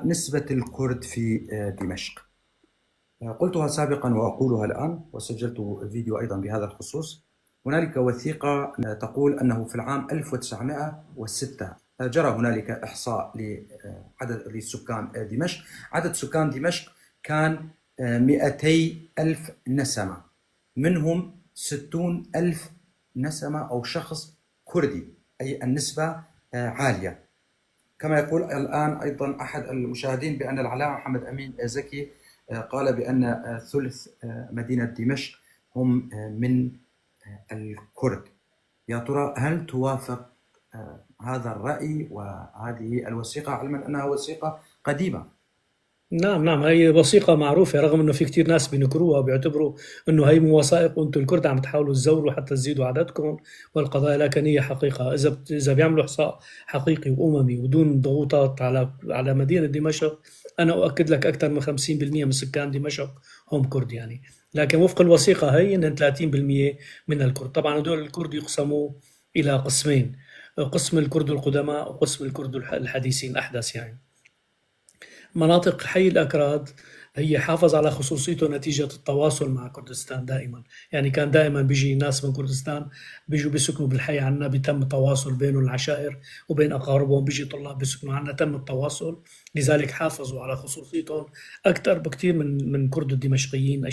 نسبة الكرد في دمشق؟ قلتها سابقا وأقولها الآن، وسجلت فيديو أيضا بهذا الخصوص. هنالك وثيقة تقول أنه في العام 1906 جرى هنالك إحصاء لعدد لسكان دمشق. عدد سكان دمشق كان 200 ألف نسمة، منهم 60 ألف نسمة أو شخص كردي، أي النسبة عالية. كما يقول الآن أيضا أحد المشاهدين بأن العلامة محمد أمين زكي قال بأن ثلث مدينة دمشق هم من الكرد. يا ترى هل توافق هذا الرأي وهذه الوثيقة، علما أنها وثيقة قديمة؟ نعم نعم، هي وثيقة معروفة، رغم انه في كتير ناس بينكروها وبيعتبروا انه هي مو وثائق وانتم الكرد عم تحاولوا تزوروا حتى تزيدوا عددكم والقضايا، لكن هي حقيقة. اذا بيعملوا احصاء حقيقي واممي ودون ضغوطات على مدينة دمشق، انا اؤكد لك اكثر من 50% من سكان دمشق هم كرد يعني. لكن وفق الوثيقة هي ان 30% من الكرد. طبعا هدول الكرد يقسموا الى قسمين: قسم الكرد القدماء وقسم الكرد الحديثين، الاحدث يعني. مناطق حي الأكراد هي حافظ على خصوصيته نتيجة التواصل مع كردستان دائما، يعني كان دائما بيجي ناس من كردستان بيجوا بيسكنوا بالحي عنا، بيتم التواصل بينهم العشائر وبين أقاربهم، بيجي طلاب بيسكنوا عنا، تم التواصل، لذلك حافظوا على خصوصيتهم أكثر بكثير من كرد الدمشقيين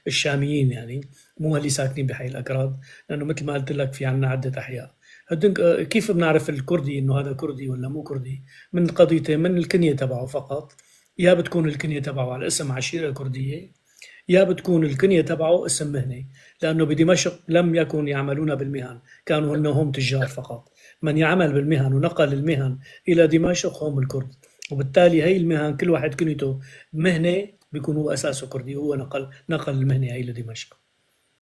الشاميين، يعني مو اللي ساكنين بحي الأكراد، لأنه مثل ما قلت لك في عنا عدة أحياء. كيف بنعرف الكردي انه هذا كردي ولا مو كردي؟ من قضيتين: من الكنية تبعه فقط، يا بتكون الكنية تبعه على اسم عشيرة كردية، يا بتكون الكنية تبعه اسم مهنة، لأنه بدمشق لم يكن يعملون بالمهن، كانوا هم تجار فقط. من يعمل بالمهن ونقل المهن إلى دمشق هم الكرد، وبالتالي هي المهن كل واحد كنيته مهنة بيكون هو أساسه كردي، هو نقل المهنة هي لدمشق.